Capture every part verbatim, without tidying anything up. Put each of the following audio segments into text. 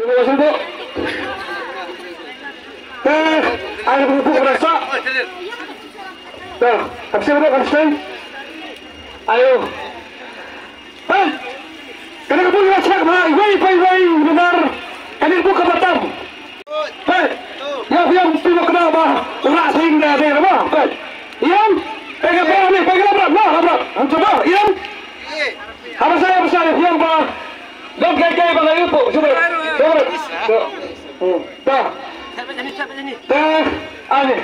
Sibuk. Eh, ai, sibuk rasa. Dah, habis sibuk, habis time. Ayo. Hei. Kane ka bun ïa check ba, wei, wei, wei, benar. Kane ka bun ka batam. Hei. Ïa, ïa, mesti ba kena ba. Rak sing dah, dah, ba. Hei. Ïa. Pegang, pegang ni, pegang labrak, labrak. Cuba, ïa. Haba sa, haba sa, ïa, ba. Dok kai kai ba ngai upo, cuba. Cuba. Hmm. Dah. Dah. Ani.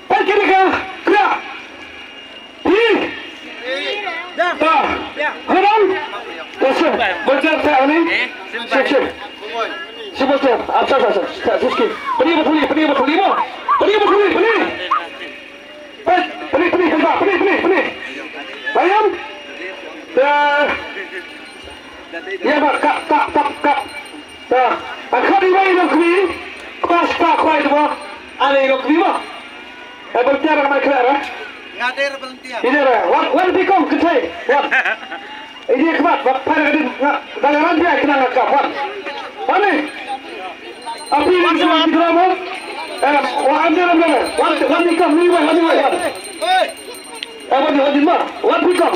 Pat kiri ka, kra. Hi. Dah. Dah. Hold on. Dah, sir. Bocor tak ni? Sir, sir. Si bocor. Apa, apa, apa. Tak, sir, sir. Pergi betul, pergi betul, lima. Pergi betul, pergi. Peit, peit, peit, peit, peit, peit, peit. Layan. Dah. Ïa ba, kap, kap, kap, kap. Dah. Angkat iwei ïa kmi. Kpas pa kwai dua. Ale ïa kmi ba. Eh, volunteer mai khleh, eh. Ngader volunteer. Ïa, wan, wan pi kong kynthei. Wan. Ini khmat, bak pada kadin, nga, dalam ranjai kena ngakap, wan. Wan ni. Api ni, wan, wan. Kita mau. Eh, wan, wan, wan, wan. Wan, wan, ni kam, ni, wan, ni, wan. Eh, wan, wan, wan, wan.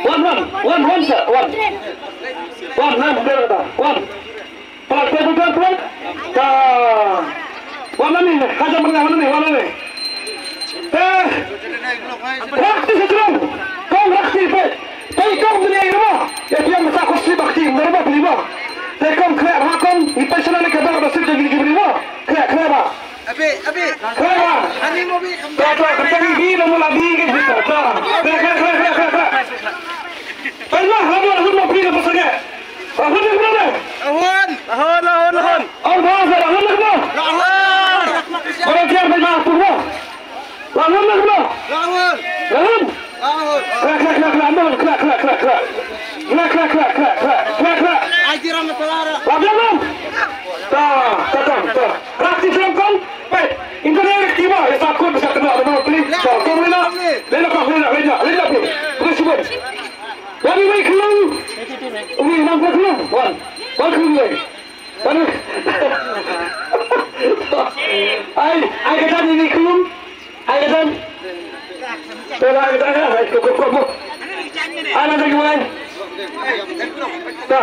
Wan, wan, wan, wan, sir, wan. Wan, wan, wan, wan. Pala, pala, pala, pala. Ta. Wan nani, haja menga, wan nani, wan nani. Eh. Rakti sejrong. Kong rakti pe. Pe kong dunia ini mo. Ya, biang masa ko si bakti, nerba beli mo. Te kong kena rakon, ipe sana ni kebang ada sip jadi gini mo. Kena, kena ba. Abi, abi. Kena ba. Ani mo bi. Ta, ta, ta, bi, bi, na mula bi, ke, bi, ta, ta. Kena, kena, kena, kena, kena. Pernah, kamu, kamu mau pergi ke pesawat? Lahun na kumno? Lahun. Lahun, lahun, lahun. Ong ba sa lahun na kumno? Lahun. Volunteer ba ma pur ba. Lahun na kumno? Lahun. Lahun. Lahun. Kra, kra, kra, kra, kra, kra, kra, kra. Kra, kra, kra, kra, kra, kra, kra. Ai, jiram na palara. Lahun, lahun. Ta, ta, ta, ta. Practice lang kong. Peit. Internet ki ba. Ya sa kun sa kena, kena, please. Ta, kong lena. Lena kong, lena, lena, lena, please. Terus, terus. Wani wei khlung. Umi nang khlung. Wan. Wan khlung wei. Wan. Ai, ai ka jan ini khlung. Ai ka jan. Tela ai ka jan. Ai ko ko ko. Ana da wei. Ta.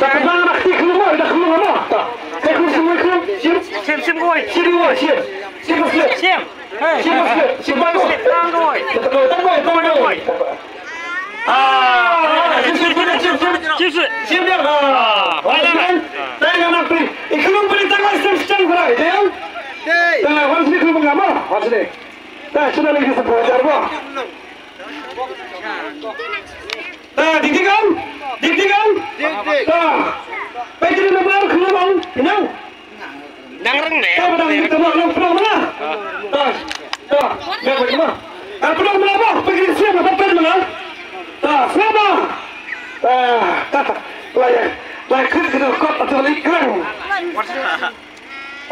Ta ka jan nak ti khlung mo, da khlung mo. Ta. Ka khlung semua khlung. Sim. Sim sim wei. Sim wei sim. Sim sim. Sim. Sim sim. Sim sim. Tang wei. Tang wei, tang wei. Ah, shim, shim, shim, shim. Shim, shim. Ah, wala kan. Tang anak pri. Ikhlu pri tang shim, shim, bra. Dei. Dei. Tang wan sini khlu ngam. Wan sini. Tang sini lagi sebuah jar ba. Tang, dik dik kan? Dik dik kan? Dik dik. Tang. Pai kiri nomor khlu bang. Nang. Nang reng ne. Ta ba dang ta ba long pynlong mana. Ta. Ta. Ne ba ma. Ah, pynlong mana ba? Pergi siang ba pen mana. Ta, siapa? Ah, lai, lai kit kit kot atau lai kerang.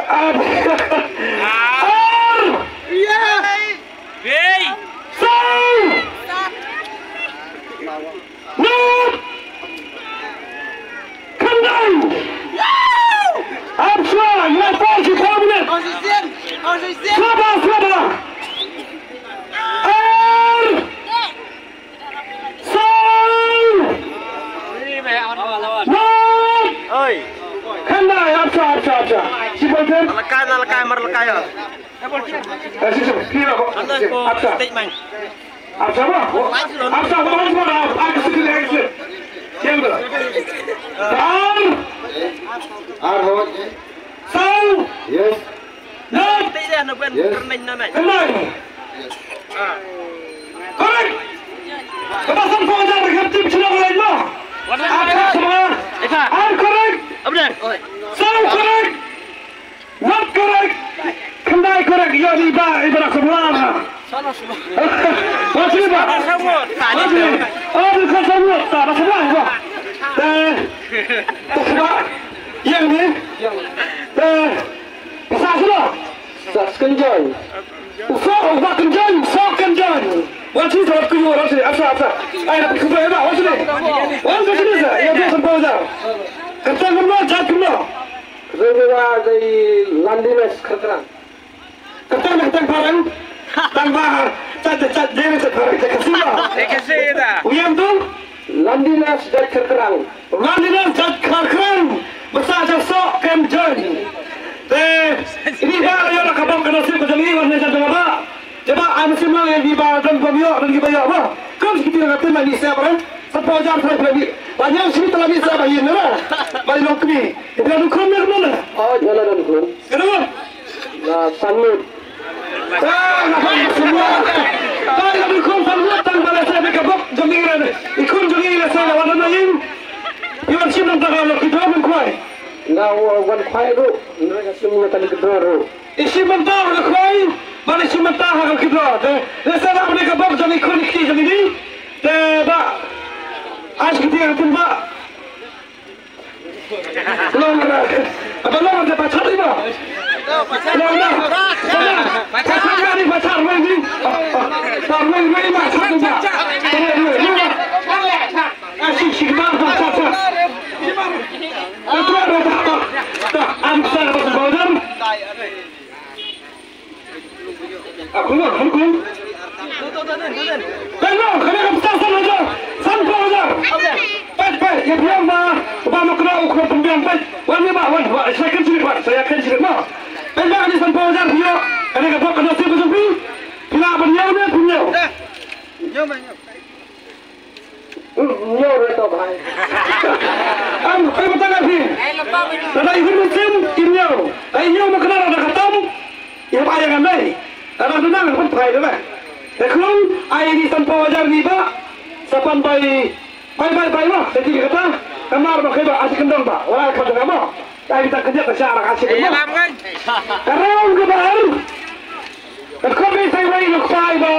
Ar. Ar. Iya. Bei. Sau. Lut! Khyndai! Arphew! Ngan poi shiphew minit! Saba, saba! Ar! Saw! Lut! Oi! Khyndai! Arphew, arphew, arphew! Shiphew minit! Lakai, lakai, mar lakai, ya. Eh, sip, sip, kira ko. Santai ko, stage man. Apa sama? Apa sama? Apa sama? Apa sama? Yang tu. Ar. Ar hoi. Saw. Yes. Nine. Yes. Nine. Correct. Kata sang ko ajar dekat tim Shillong lain mah. Apa sama? Ar correct. Abdul. Saw correct. Wat korek. Khyndai korek. Ïa ni ba, i ba rak samla na. Wat sini ba. Wat sini. Oh, ni kan samla. Ta ba samla ba. Te. Ta ba. Ïa ni. Te. Sa sini. Sa kynjai. Sa, sa kynjai. Sa kynjai. Wat sini, wat kynjai, wat sini. Apa, apa. Ai, apa kynjai ba. Wat sini. Wat sini. Kyrteng kumno, jait kumno? Kyrteng ba dei Landiness Kharkrang. Kyrteng, kyrteng phareng. Tang ba, jait, jait, jait, jait, jait phareng, jait Khasi ba. Jait Khasi da. Uiam tu? Landiness jait Kharkrang. Landiness jait Kharkrang. Basa jait Soh kem join. Te, ini ba la ïoh la ka bok ka nasib ka jong i wan ne jait jong ba. Te ba, ai mynsiem lang ïa kiba don bym ïoh, don kiba ïoh ba. Kum shi kti la ka tin la mih sep ba. Sanphew hajar trai phi la mih. Ba ñiaw shi kti la mih sep ba ïing na. Ba long kmie. Te ba dukun ne kumno ne? Oh, jala dukun. Kano? Na sanmut. Ta, na ba semua. Ta, na dukun sanmut tang ba la sep ka bok jong i ran. I khun jong i la sep la wan na ïing. I wan shim nang ta ka lucky draw ban khwai. Na wan khwai ruh. Na ka shim na ka lucky draw ruh. I shim mynta ha ka khwai, bad i shim mynta ha ka kidro. Te, te sa lap ne ka bok jong i khun i kti jong i ni. Te ba, ai shi kti ha ka tin ba. Long ra, ba long ra ba char i ba. Long ra, ba char, ba char ra ni ba char ra ni. Ba long ra ni ba char ra ni ba. Ai shi shi ba ba char char. Ba char ra ba. Ba am sa ba ba. Ah, khun, khun, khun. Peit noh, khana ka pisa san hajar, sanphew hajar. Peit, peit, ïa phi ong ba, ba ma kynnoh u khun pynbiang, peit. Wan ïa ba, wan, wan, sa ïakhun shuh, wan, sa ïakhun shuh, ma. Peit ba, kane sanphew hajar phi ïoh, kane ka bok ka nasib ka jong phi. Phi lah ban ïoh ne, phi ïoh. Ñiew re to bhai. Am, phi mynta nga phi. Lada i hun mynsiem, im ñiew. Lada i ñiew ma kynnoh lada khatam, i hap ai ïa nga nei. Lada duna nga pynphai lada. Te khun, ai ni sanphew hajar ni ba. Sa pan bai, bai, bai, bai, wah, te ti kata. Kamar ba khoi ba, asi kyndong ba. Wala ka dong ba. Ai, kita kejap ka shah ka shah. Ka round ka ba ar. Ka khot ni sai wai luk sai ba.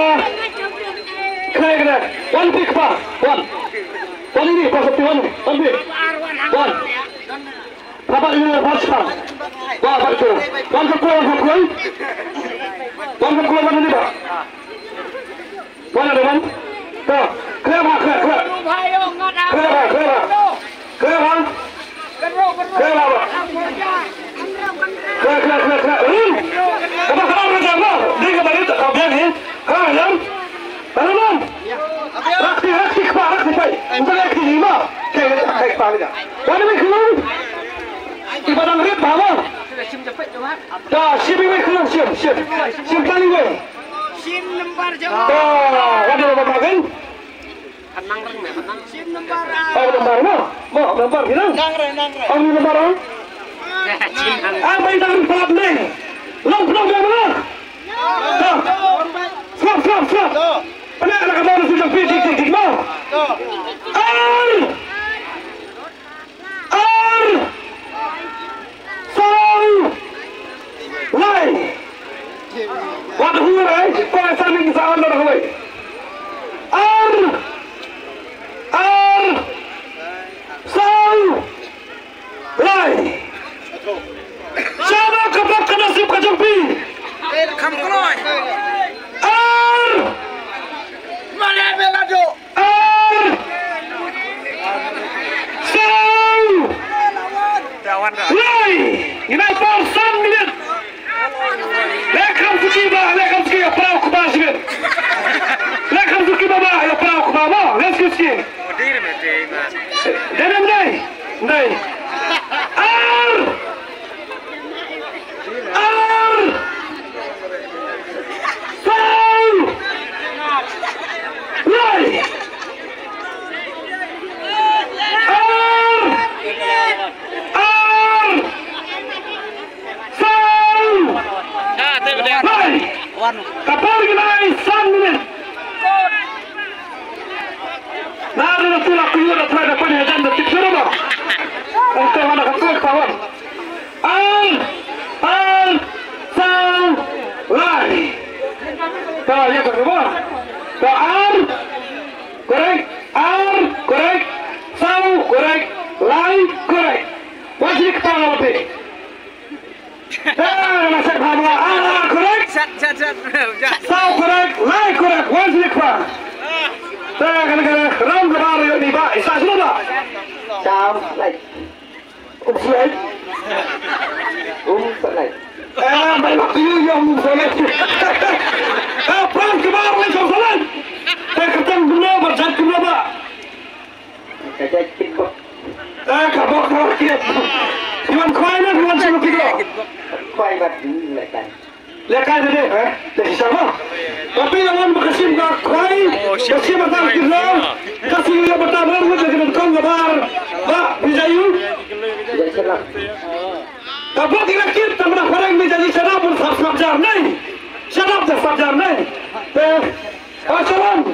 Khnai khnai. Wan pi kpa. Wan. Wan ini pas pi wan. Wan pi. Wan. Papa ini pas pa. Wa pa tu. Wan ka klo, wan ka klo. Wan ka klo, wan ini ba. Wan ada wan. To. Khlem ha, khlem, khlem. Khlem ha, khlem ha. Khlem ha. Khlem ha ba. Khlem, khlem, khlem, khlem. Rim. Kaba khlem ha jam ba. Dei kaba rit ka biang hi. Ha jam. Ano man. Rakti, rakti kpa, rakti pai. Bukan rakti lima. Kayak, kayak kpa aja. Wan mi khlem. Ibadah rit ba ba. Da shim mi khlem shim, shim. Shim tali wei. Sim nombar jong. Ah, ada nombar kan? Kenang reng ya, kenang. Sim nombar. Oh, nombar mo. Mo, nombar kita. Nang reng, nang reng. Oh, ini nombar, oh. Ah, baik, nang reng, pelat ni. Long, long, long, long. Dah. Siap, siap, siap. Pernah nak kata mesti dik, dik, dik, dik, mo. Ar. Ar. Saw. Lai. Wat hu rai, pa sa ning sa on da hu rai. Ar. Ar. Saw. Lai. Shaba ka bok ka nasib ka jong phi. Kham kloi. Ar. Mane bela do. Ar. Saw. Lai. Ngi dei por san minit. Leh kham suki ba, leh kham suki, ïa praw kba sibit. Leh kham suki ba ba, ïa praw kba ba, leh suki suki. Dei ne em dei? Dei. Ar. Ar. Saw. Lai. Ar. Ar. Saw. Lai. Ka por ngi ai san minit. Nari na tu la ku ïoh da trai da pynïaid da tip shuh ba. Ong to hana ka tu ka wan. Ar, ar, saw, lai. Ta ïa ka ba. Ta ar, correct, ar, correct, saw, correct, lai, correct. Wan shi kata nga bati. Eh, na set ba ba. Ar, ar, correct. Sat, sat, sat. Saw, correct, lai, correct. Wan shi kata. Ta ka na ka round ka ba ri ni ba. Isa sila ba. Tam lai. Um slai. Um slai. Eh, mai lak yu yu um slai. Eh, pran kemar lai um slai. Eh, kerteng guna berjat guna ba. Ka jait kitbok. Eh, ka bok ka kit. Iwan kwai na iwan sunu kit. Kwai bat ni lai kan. Lekai tadi, eh, dari sama. Tapi lawan bakasim ka kwai, bakasim batang kira, kasi yu batang baru kita kena kong kabar, ba, bijayu. Bijayu salam. Ka bok ila kit, tamna pareng bijayu salam, pun sab sab jar nai. Salam sab sab jar nai. Eh, ah, salam.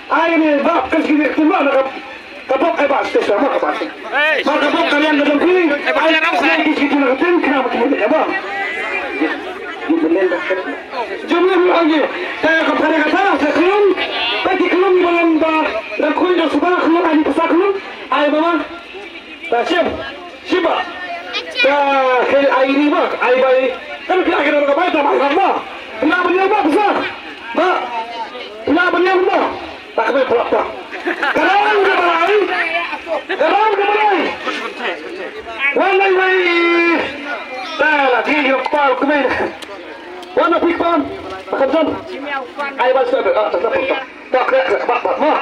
Ai ni, ba, kasi ni, kima na ka Ka bok ai ba station ma ka ba. Ma ka bok ka liang ka jong phi. Ai ba station ki ki na ka tin kna ba ki ne ba. Jom le mu angi. Ka ka phare ka ta sa khun. Ka ki khun ba lam ba. Da khui da suba khun ai pasa khun. Ai ba ma. Ta sim. Sim ba. Ta khel ai ni ba. Ai ba. Kan kna ka ba ta ba ba. Kna ba ni ba pasa. Ba. Kna ba ni ba. Tak kena pelak tak. Kerang ke balai. Kerang ke balai. Wan lai lai. Dah lah dia yang kepal kemai. Wan nak pikpan. Makan jam. Ai bas tak tak tak tak. Tak kena kena bak bak mah.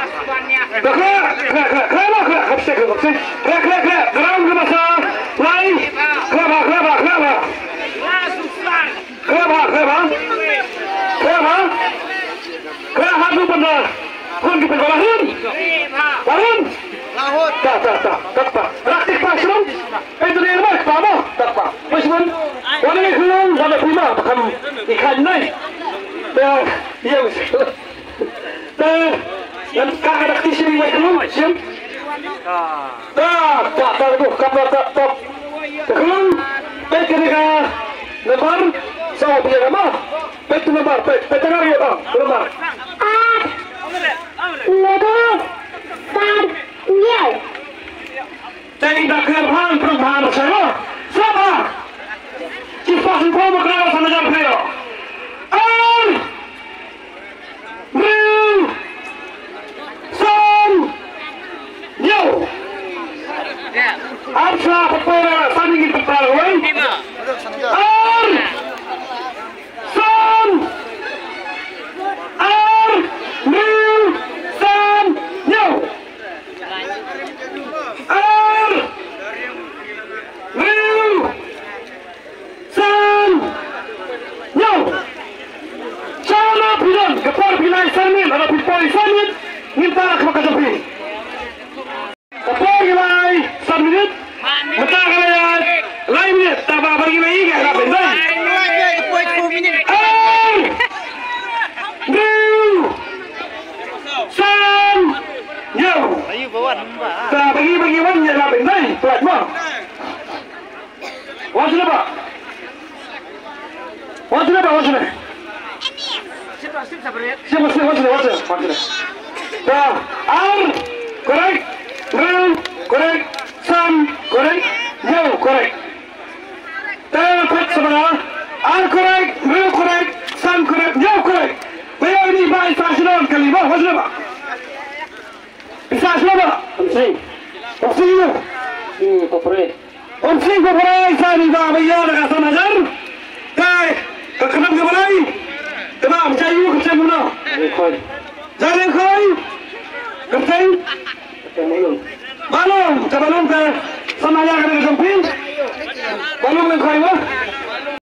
Tak kena kena kena kena kena kena kena kena kena kena kena kena kena kena kena masa lai. Kena kena kena kena. Khreh bha, khreh bha. Khreh bha. Khreh bha. Khreh ha tu pynda. Hun ki pynda la hun. La hun. Ta, ta, ta, ta, ta. Rak tik pa shlong. Pynda ni ma pa mo. Ta pa. Mo shlong. Wan ni shlong, wan ni pima, pakam ikan nai. Ta, ya. Ta, ngan ka ka dak ti sini wai khlung, sim. Ta, ta, ta, tu, kap, kap, kap, kap. Khlung, peit kane ka nambar, sawa phi ïa ka ma. Peit tu nambar, peit, peit tang ar ïa ka nambar. Ar, lada, sar, hynñiew. Tang da khlem hang prang hang sa lo. Saba. Chief Pastor Paul Makra sa na jam khlem. Ar. Hynriew. San. Hynñiew. Ar sa pat para san ngi pat para wei. Ar. San. Ar. Hynriew. San. Hynñiew. Ar. Hynriew. San. Hynñiew. Sha na phi don ka por phi lai san minit, lada phi poi san minit, ngin tara khmat ka jong phi. Ka por phi lai san minit, mynta ka la ïaid lai minit, ta ba ba ngi lai ka hap dei. Ar. Hynriew. San. Hynñiew. Ta ba ngi ba ngi wan ïa la bynta. Pynlait mo. Wan sini ba. Wan sini ba, wan sini. Sini, sini, wan sini, wan sini, wan sini. Ta, ar, korek, hynriew, korek, san, korek, hynñiew, korek. Te phet sa ba nga, ar korek, hynriew korek, san korek, hynñiew korek. Ba ïoh ini ba i sa shnong kali ba, ba shnong ba. I sa shnong ba. Om sing. Om sing ïa. Sing ko pre. Om sing ko pre, i sa ni ba ba ïoh na ka san hajar. Te ka khnam ka balai. Te ba, ba ïoh ka chen muna. Ni khoi. Jai Lyngkhoi. Kyrteng? Kyrteng Balung. Balung, ka Balung ka, sa ma ïa ka dei ka jong phi? Balung Lyngkhoi mo?